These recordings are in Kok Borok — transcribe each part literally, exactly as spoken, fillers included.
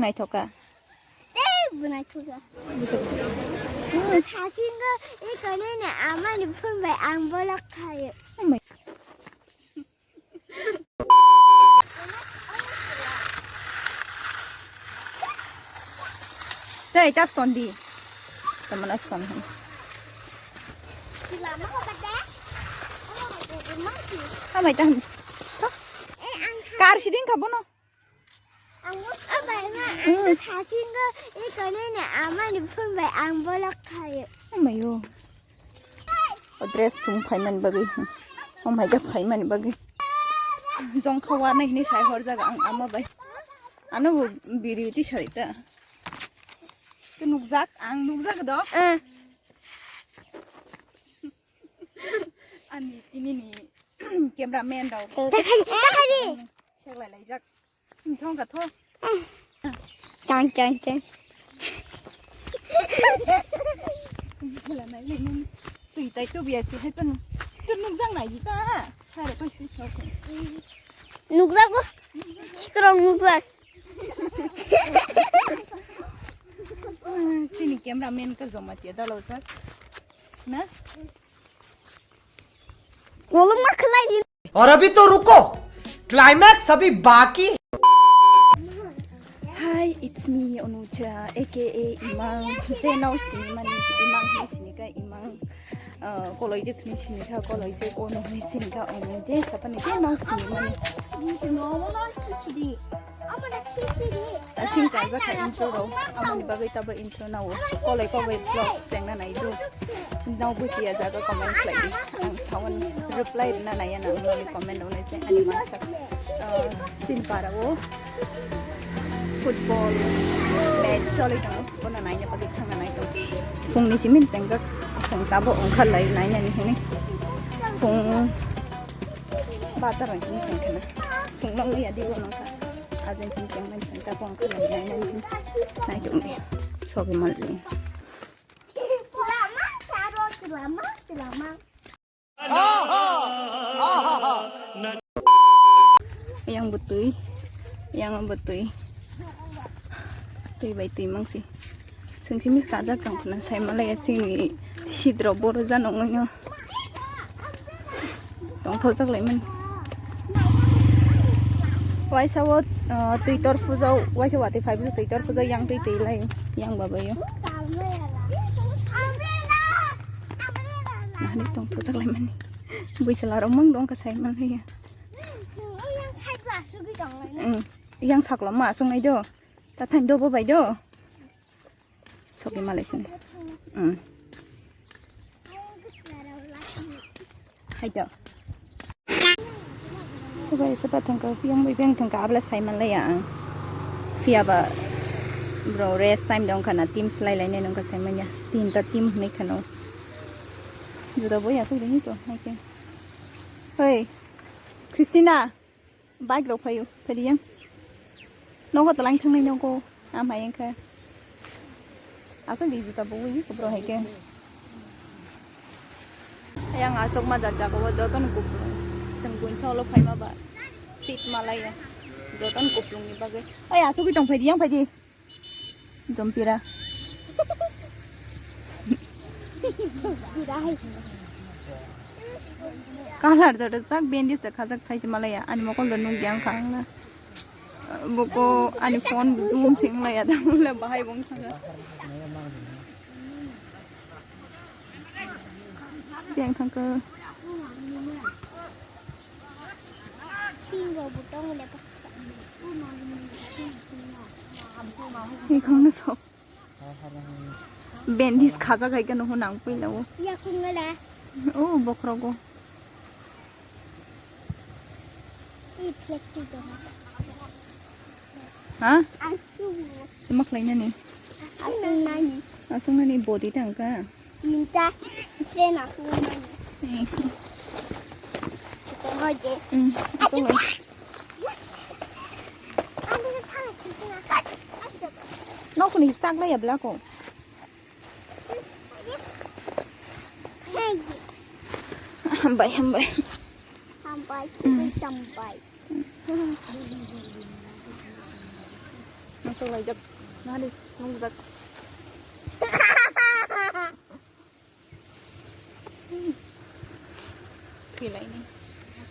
Naithoka. Tei bo naithoka. Busa. Thasingo e kono ni amani phone bai ang bolok khayo. Oh my. Tei, tas ton di. Tamana son han. Hamai ta han. Kar siding kha bono. Thasingo e kono ni amani phone bai ang bolok khayo. Amayo. O dress thum phaimani bagwi. O mai ga phaimani bagwi. Jong khawa nai hinwi sai horjak ang ama bai. Ano bo biri ti sari ta. Ke nukjak, ang nukjak do. Eh. Ani tini ni cameraman rok. Takhai, takhai di. Seklai laijak. Thong ka tho. Chang, chang, chang. Tui tai tu biya si hai panu. Tu nung jang nai ji ta. Hai ro kai sui thok. Nukjak bo. Sikrok nukjak. Chini cameraman ka joma tia dalo sa. Na? Kolom ma khlai di. और अभी तो रुको, क्लाइमैक्स अभी बाकी है। Hi, it's me, Onucha, A K A Imang. Je nao sini mani Imang, hini sini ka Imang. Ah, koloi je phini sini ka, koloi je kono hini sini ka, Onu je sapani je nao sini mani. Asing kaijak kha intro rok, amoni bagwi tabo intro nao. Koloi kobai vlog tengna nai do. Nao bujiya jaga comment khlai di. Ang sawan reply rwna naiya nang noni comment rok nai se ani mansa. Ah, Sinpara o football match choli tongo. Bono naina bagwi thangna nai tongo. Phungni simi sengjak, aswng tabo ongkhar lai nainani hwnwi. Phung bata rang simi sengkhana. Phung nang ya di bono kha. Ajeng simi sengmani sengta kong kha lai nainani hwnwi. Nai tongo. Sogi mal. Yang bwtwi, yang bwtwi. Twi bai twi mangsi. Sengsi mi kajak tong khna sai malai sini sidro boro jano ngono. Tongthokjak lai mani. Waisa o, ah, twi tor pujo, waisa watwi phai pujo twi tor pujo yang twi twi lai yang babayo. Nahani tongthokjak lai mani. Bwsala rok mang dong ka sai malai ya. Yang saklo ma aswk nai do. Ta thain do bo bai do. Soki malai sini. Hmm. Hai do. Sobai soba thangka, yang bai beng thangka, abla sai malai ya ang. Phiya ba bro rest time dong khana, team slai lai nai nong ka sai manya. Tinta team hwnwi khano. Juda bo ya sok dini to, hai ke. Hoi, Christina. Bike rok phaio, phaidi yang. Nogo twlang thangnai nogo, amhai wngkha. Aswk di juta bo ui, kubro hai khe. Yang aswk ma jak jak o joto no kuplung. Chwng buini solo phaima ba seat malaya. Joto no kuplung ni bagwi. Oi aswk ui tong phaidi yang phaidi. Jompira. Jompira hai. Kalar joto sak bandage da khajak sai se malaya. Ani mokol do nung yang khang na. Boko ani phone zoom sing laya da mula bahai bong sanga. Yang thangka. Pink rok bo tongo le baksa. Ni khangno sok. Bandage khajak hai khe noho nang puila o. Yakung le. O bokhrogo. I plastic dong. Ha? Ang tubu. Tuma khlainani? Aswk nani. Aswk nani body tangka. Minta, plane aswk nani. Hmm. Ito mo je. Hmm, aswk nani. Ano na thang kisina. Nokni sak la ya bla ko. Hey. Hambai, hambai. Hambai, hmm. Chambai. Sok laijak. Nari, nungjak. Thwilaini.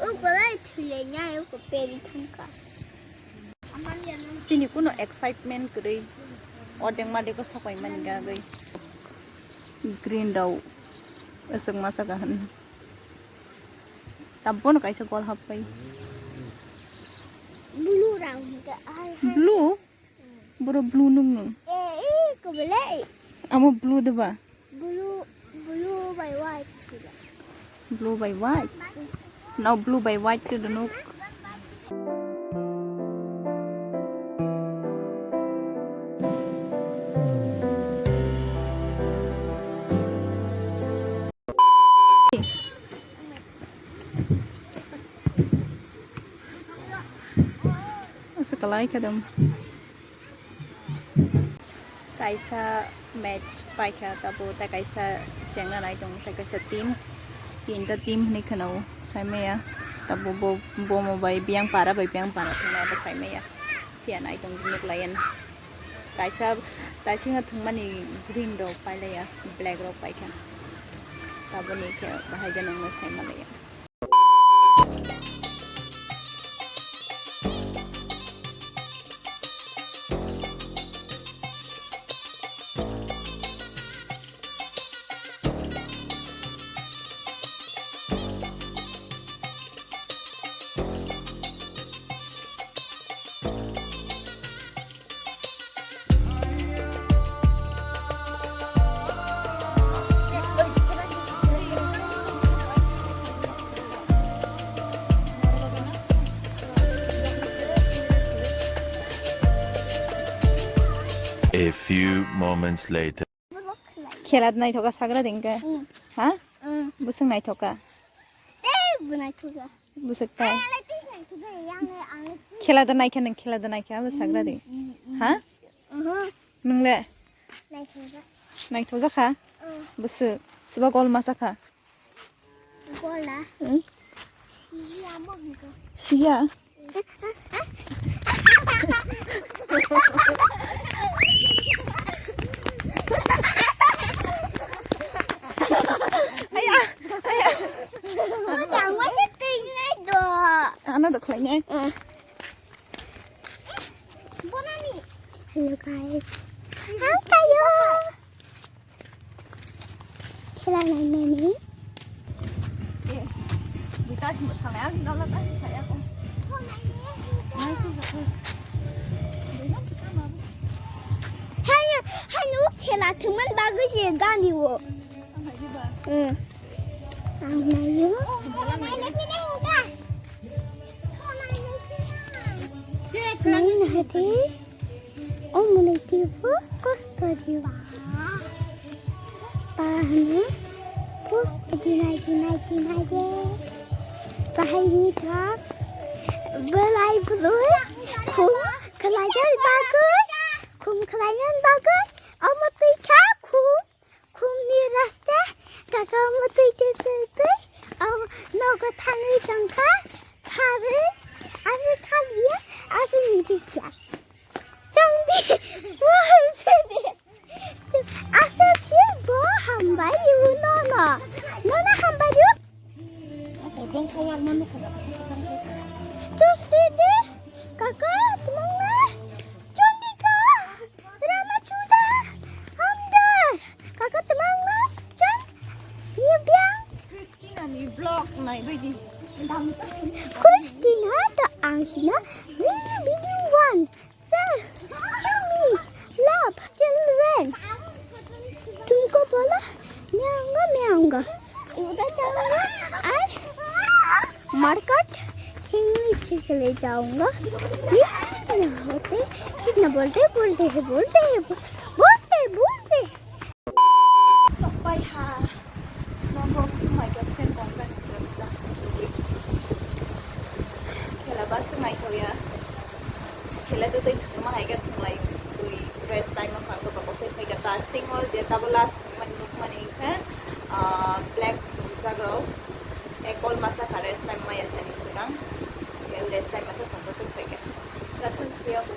O kwlai thwilainai, o peri thangkha. Chini kuno excitement kwrwi. Ordek madek o sapai mani gagwi. Green rok. Aswk masa kaham. Tabukno kaisa gol happai. Blue rang hwnkhe ai hai. Blue? Boro blue nung nung. Eh, eh, kobele. Amo blue de ba? Blue, blue by white sila. Blue by white? No, blue by white to the nuk. Asa kalai kadam. Kaisa match paikha, tabo tei kaisa chengna nai tongo, tei kaisa team, tinta team hinwi khwnao, saimaya, tabo bo, bomo bai biyang para bai biyang para thwngmaya bo saimaya, phiya nai tong nuk laiyan. Kaisa, kaisa thwngmani green rok pailaiya, black rok paikha, taboni khe bahai jano wngma saimalaiya. A few moments later. Khela naithoka sagra dingka. Mm. Ha? Mm. Busung naithoka. Tei bo naithoka. Busuk tai. Ang lai tei naithoka, yang lai ang lai tei. Khela da naikha nang, khela da naikha, abo sagra di. Mm, mm, mm. Ha? Aha. Nung le? Naithoka. Naithoka kha? Mm. Busuk. Siba gol masa kha. Gola. Hmm? Siya mo hingko. Siya. Aya, aya. Mo jang mo se ting nai do. Ano do khlai nai. Hmm. Bonani. Hello guys. How are you? Khela nainani. Hai, hai, no khela thwngmani bagwi se gani o. Hmm. Ang naio. Naina hai de. Omo nai teibo kosto rio. Pahano kosto dinai dinai dinai de. Bahai ni thak belai bului khum khlaina bagwi, khum khlaina bagwi omo twi kha khum. Khumni rasta kaka omo twi twi twi twi, o nogo thangwi tongkha, kharwi, aswk kharwiya, aswk ni rikya. Chongdi, aswk se bo hambai rw nono, nono hambai rw. Chusdi di, kaka, tmungna, chondika. Drama chuda, hamdar, kaka tmangma, chan, nibyang. Christina ni vlog nai baidi. Christina to ang sina, video one. Sir, show me, love, children. Tumko bola, myango, myango. Uda chalo, ai. Market khengwi chekle jaunga. Ye kitna hote, kitna bolte, bolte hai, bolte hai, bolte, bolte. Sokpai ha. Nongo my girlfriend boyfriend sila bisa sidi. Khela bas ngai thoya. Chela to tei thuma hai ga thunglai. Tui rest time ma khang to bakosoi phai ga ta singol je tabo last man nuk mani khe, ah, black jumjak rok. Ekol masa kha rest time maya sani swkang. Rest time ma khe sokosoi phai ga. Gathun suya bo.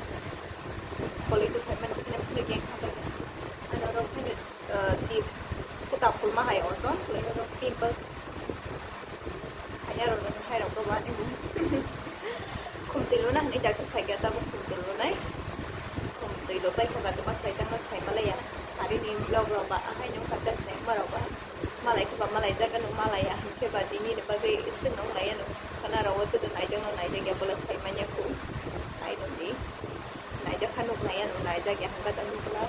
Quality phaimani bwkhwna phunukya wngkha bagwi. Ano rok phano, ah, tip kuta phulma hai ojon, oro pimple. Haiya rok nang hai rok go ba ani bo. Khumtwi luna hwnwi dakti phaikha, tabuk khumtwi lunai. Khumtwi lo paikha ba tuma khaijakno saimalaiya. Sarini vlog rok ba ahai nung kha ta sengma rok ba. Malai khe ba malai jaga no malaiya, hwnkhe ba tini ni bagwi swngno wnglaiya no. Khana rok o tei naijakno naijakya bola saimanya khu. Nai tongdi. Naijak kha nuk naiya no, naijakya hwnkha ta nuk la.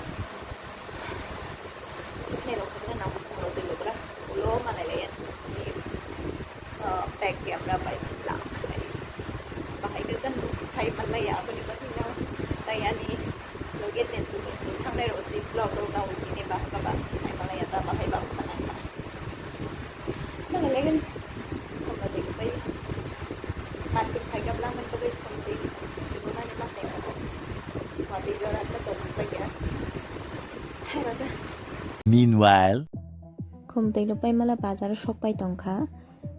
Kheno khakna nang khoro twi lugra. Ulo malai laiya. Ah, back camera bai la. Bahai khe jan nuk saimanlaiya aboni bagwi no. Tai ani loge tentu tentu thangnai rok si vlog rok nang tini ba hwnkha ba saimanlaiya ta bahai ba wngkha nang kha. Nang legen. Khumba twi bai. Masing phaikha bwlangni bagwi khumtwi. Tibumani masing kha. Watwi jora ta tong phaikha. Hai rada. Meanwhile. Khumtwi lo paimala bazar o sok pai tongkha.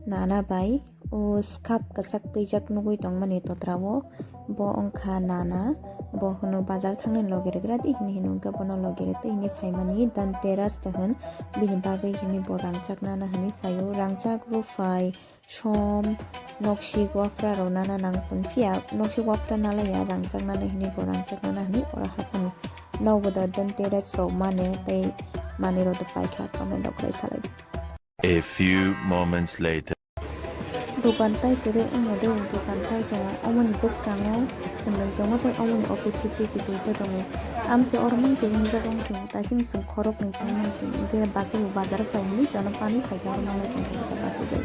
Nana bai o skhap kwchak twijak nugwi tongmani totra o. Bo wngkha nana, bo hwno bazar thangnani logi rwgra di hwnwi hwnwi wngkhe bono logi rw twi hwnwi phaimani Dhanteras twi hwn. Bini bagwi hwnwi bo rangchak nana hwnwi phaio, rangchak, ruphai, som, noksik, wafra rok nana nang phun phiya, noksik wafra nalaiya, rangchak nana hwnwi bo rangchak nana hwnwi oro haphano. Nogo da Dhanteras rok mane tei manwi rok do paikha, comment rok khlai salai. A few moments later. Dukan tai kwrwi wngya de, dukan tai tongo. Omoni bwskango khumlwi tongo tei omoni opor chiti kwtwi ta tongo. Amse oro mangsi wngjak wngsi taising sing khoroknwi thangmani sing hwnkhe bachai bo bazar phai hwnwi jono pani phaikha oro manwi tongkha bachai bai.